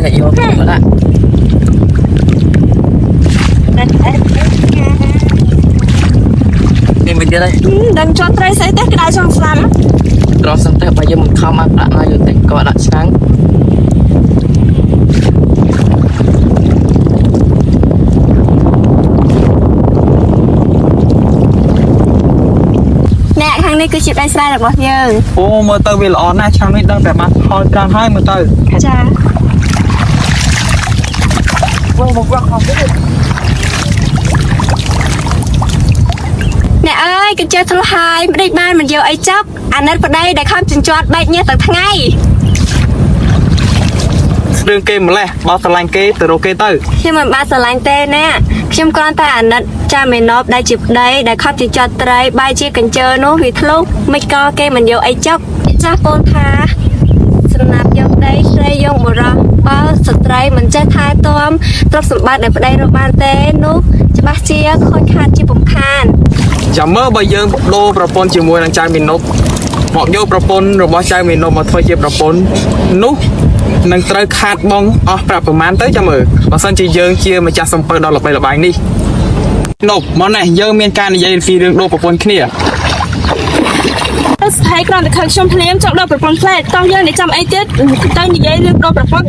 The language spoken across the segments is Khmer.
អ្នកយកមកដាក់នេះមិនទៀតទេ ដឹងជាន់ត្រីស្អីទេក្តៅចង់ស្លាប់ ត្រង់សន្តិបើយើងមិនខំឲ្យប្រាក់មកយកតែក៏ដាក់ឆ្នាំង អ្នកខាងនេះគឺជាដីស្រែរបស់យើង អូមើលទៅវាល្អណាស់ឆ្នាំនេះដឹងតែបានផលច្រើនហើយមើលទៅ ចាអ្នកអើយកញ្ចេះធ្លុះហើយម្ដេចបានមិនយកអីចប់អាណិតប្តីដែលខំចិញ្ចត់បែកញើសទាំងថ្ងៃ រឿងគេម្លេះបើស្រឡាញ់គេទៅរកគេទៅ ខ្ញុំមិនបានស្រឡាញ់ទេអ្នកខ្ញុំគ្រាន់តែអាណិតចាមេណប់ដែលជាប្តីដែលខំចិញ្ចត់ត្រីបែរជាកញ្ជើនោះវាធ្លុះមិនក៏គេមិនយកអីចប់ចាស់ពោលថាសំណាប់យកដីស្រីយកបុរសបើស្ត្រីមិនចេះថែទាំទ្រព្យសម្បត្តិដែលប្តីរកបានទេនោះច្បាស់ជាខូចខាតជាពំខាន ចាំមើលបើយើងដូរប្រពន្ធជាមួយនឹងចៅមីនុបមកយកប្រពន្ធរបស់ចៅមីនុបមកធ្វើជាប្រពន្ធនោះនឹងត្រូវខាតបងអស់ប្រាក់ប្រមាណទៅចាំមើលបើសិនជាយើងជាម្ចាស់សំពៅដ៏ល្បីល្បាញនេះនុបមកនេះយើងមានការនិយាយពីរឿងដូរប្រពន្ធគ្នា ស្ថៃគ្រាន់តែខឹងខ្ញុំភ្លាមចង់ដល់ប្រពន្ធផ្លែតោះយើងនេះចាំអីទៀតទៅនិយាយរឿងដល់ប្រពន្ធ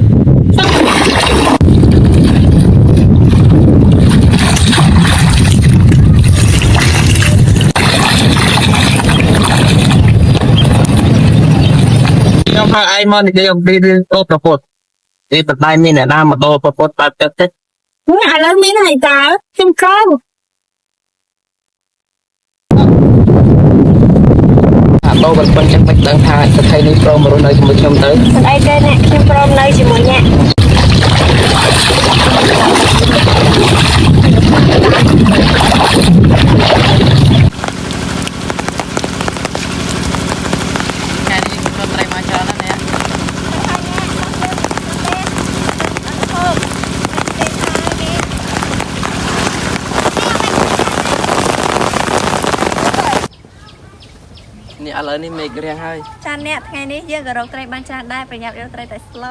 ខ្ញុំហៅឯងមកនិយាយអំពីរឿងដូរប្រពន្ធ នេះបដៃមានអ្នកណាមកដូរប្រពន្ធបែបទឹកទេ ឥឡូវមានហើយតើខ្ញុំក្រ អាដូរប្រពន្ធចឹងមិនដឹងថាសថីនេះព្រមមករស់នៅជាមួយខ្ញុំទៅ មិនអីទេអ្នកខ្ញុំព្រមនៅជាមួយអ្នក ថ្ងៃនេះខ្ញុំត្រីមកច្រើនណាស់អ្នកនេះឥឡូវនេះមេឃរាំងហើយ ចាអ្នកថ្ងៃនេះយើងក៏រកត្រីបានច្រើនដែរប្រញាប់យកត្រីតែស្ល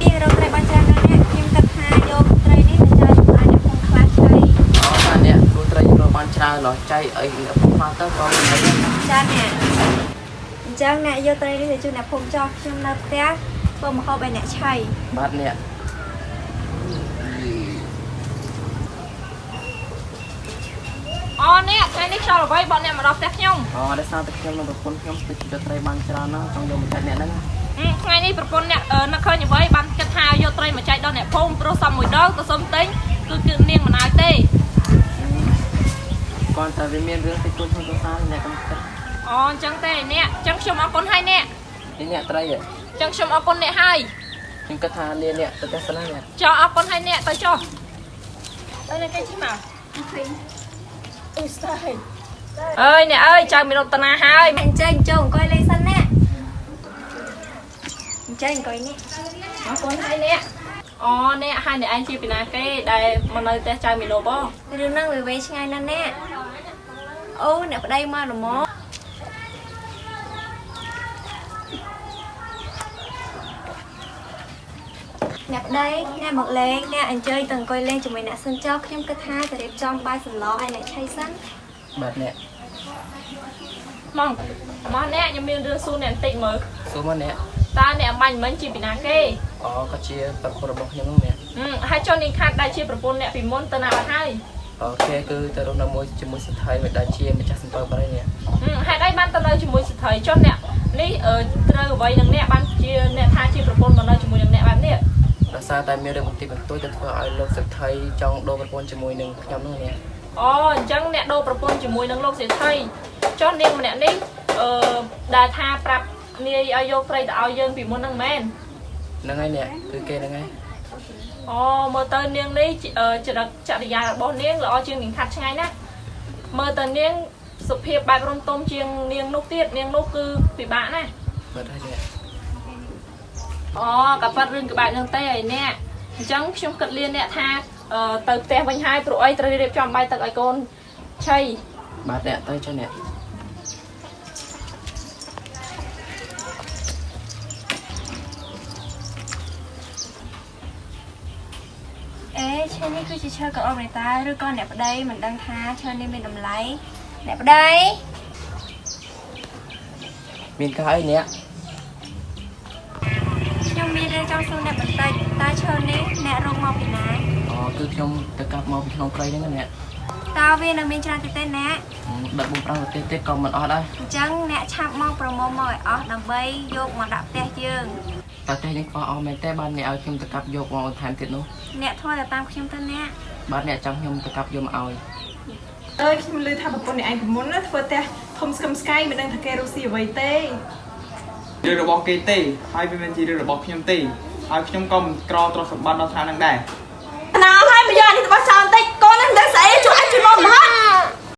យើងរកត្រីបានច្រើនណាស់អ្នកខ្ញុំគិតថាយកត្រីនេះទៅចែកឲ្យអ្នកភូមិខ្លះឆៃ អូតាអ្នកព្រោះត្រីរកបានច្រើនដល់ចៃអីអ្នកភូមិខ្លះទៅក៏មិនដឹង ចាអ្នកអញ្ចឹងអ្នកយកត្រីនេះទៅជូនអ្នកភូមិចោះខ្ញុំនៅផ្ទះធ្វើម្ហូបឲ្យអ្នកឆៃ បាទអ្នក អូនេះថ្ងៃនេះខ្យល់អ្វីបត់អ្នកមកដល់ផ្ទះខ្ញុំ អូដោយសារតែខ្ញុំនិងប្រពន្ធខ្ញុំទៅជិះត្រីបានច្រើនណាស់ចង់យកមកចែកអ្នកហ្នឹង ថ្ងៃនេះប្រពន្ធអ្នកនឹកឃើញអ្វីបានគិតថាយកត្រីមកចែកដល់អ្នកភូមិព្រោះសំមួយដងក៏សុំទិញគឺនាងមិនឲ្យទេ គាត់តែវាមានរឿងតិចតួចក្នុងគ្រួសារអ្នកកំគិត អូអញ្ចឹងទេអ្នកអញ្ចឹងខ្ញុំអរគុណហើយអ្នក នេះអ្នកត្រី អញ្ចឹងខ្ញុំអរគុណអ្នកហើយ ខ្ញុំគិតថាលាអ្នកទៅផ្ទះសិនណាអ្នក ចុះអរគុណហើយអ្នកទៅចុះទៅអ្នកគេជិះមកអឺស្តាយអើយអ្នកអើយចៅមានរតនាហើយ អញ្ចឹងចូលអង្គុយលេងសិនណាអញ្ចឹងអង្គុយនេះ អរគុណហើយអ្នកអូអ្នកហើយអ្នកឯងជាពីណាគេដែលមកនៅផ្ទះចៅមីឡូបង រឿងហ្នឹងវាវែងឆ្ងាយណាស់អ្នកអូអ្នកប្តីមកល្មមអ្នកប្តីអ្នកមកលេងអ្នកអញ្ជើញទៅអង្គុយលេងជាមួយអ្នកសិនចោះខ្ញុំគិតថាទៅរៀបចំបាយសម្លឲ្យអ្នកឆៃសិន បាទអ្នក មកមកអ្នកខ្ញុំមានរឿងសួរអ្នកបន្តិចមើល សួរមកអ្នក តើអ្នកអំបញ្ញមិញជាពីណាគេ អូក៏ជាប្រពន្ធរបស់ខ្ញុំហ្នឹងអ្នក ហើយចុះនាងខាត់ដែលជាប្រពន្ធអ្នកពីមុនទៅណាបាត់ហើយ អូខេគឺទៅរស់នៅមួយជាមួយសថីមិនដែលជាម្ចាស់សំពៅបាត់ហើយអ្នក ហេតុអីបានទៅនៅជាមួយស្ត្រីចុះអ្នកនេះត្រូវអ្វីនឹងអ្នកបានជាអ្នកថាជាប្រពន្ធមកនៅជាមួយនឹងអ្នកបែបនេះ ដោយសារតែមានរឿងបន្តិចបន្តួចទៅធ្វើឲ្យលោកសថីចង់ដូរប្រពន្ធជាមួយនឹងខ្ញុំហ្នឹងអ្នក អូអញ្ចឹងអ្នកដូរប្រពន្ធជាមួយនឹងលោកសេដ្ឋីចុះនាងម្នាក់នេះអឺដែលថាប្រាប់នាយឲ្យយកត្រីទៅឲ្យយើងពីមុនហ្នឹងមែន ហ្នឹងហើយអ្នកគឺគេហ្នឹងហើយ អូមើលទៅនាងនេះចរិតចរិយារបស់នាងល្អជាងនាងខាត់ឆ្ងាយណាស់មើលទៅនាងសុភាពបែបរំទុំជាងនាងនោះទៀតនាងនោះគឺពិបាកណាស់ បាទហើយអ្នក អូក៏ប៉ាត់រឿងក្បែរនឹងទេឯអ្នក អញ្ចឹងខ្ញុំគិតលាអ្នកថាទៅផ្ទះវិញហើយព្រោះអីត្រូវរៀបចំបាយទឹកឲ្យកូនឆី បាទអ្នកទៅចុះអ្នក អេឈើនេះគឺជាឈើក្រអូបនេះតើឬក៏អ្នកប្តីមិនដឹងថាឈើនេះមានតម្លៃអ្នកប្តី មានការអីអ្នក ខ្ញុំមានរឿងចង់សួរអ្នកបន្តិចតើឈើនេះអ្នករកមកពីណា អូគឺខ្ញុំទៅកាប់មកពីក្នុងព្រៃហ្នឹងណាអ្នក តើវានៅមានច្រើនទៀតទេអ្នក ដឹកបំប្រាំងប្រទេសទៀតក៏មិនអស់ដែរ អញ្ចឹងអ្នកឆាប់មកប្រមូលមកឲ្យអស់ដើម្បីយកមកដាក់ផ្ទះយើង តើផ្ទះយើងខ្វះអស់មែនទេបានអ្នកឲ្យខ្ញុំទៅកាប់យកមកបន្ថែមទៀតនោះ អ្នកធ្វើតែតាមខ្ញុំទៅអ្នក បាទអ្នកចង់ខ្ញុំទៅកាប់យកមកឲ្យ អើយខ្ញុំឮថាប្រពន្ធអ្នកឯងពីមុនណាធ្វើផ្ទះធំស្កឹមស្កៃមិនដឹងថាគេរកស៊ីអ្វីទេ រឿងរបស់គេទេហើយវាមិនជារឿងរបស់ខ្ញុំទេហើយខ្ញុំក៏មិនក្រទ្រព្យសម្បត្តិដល់ថ្នាក់ហ្នឹងដែរ ណាហើយមកយកអានេះទៅបោះចោលបន្តិចកូននេះ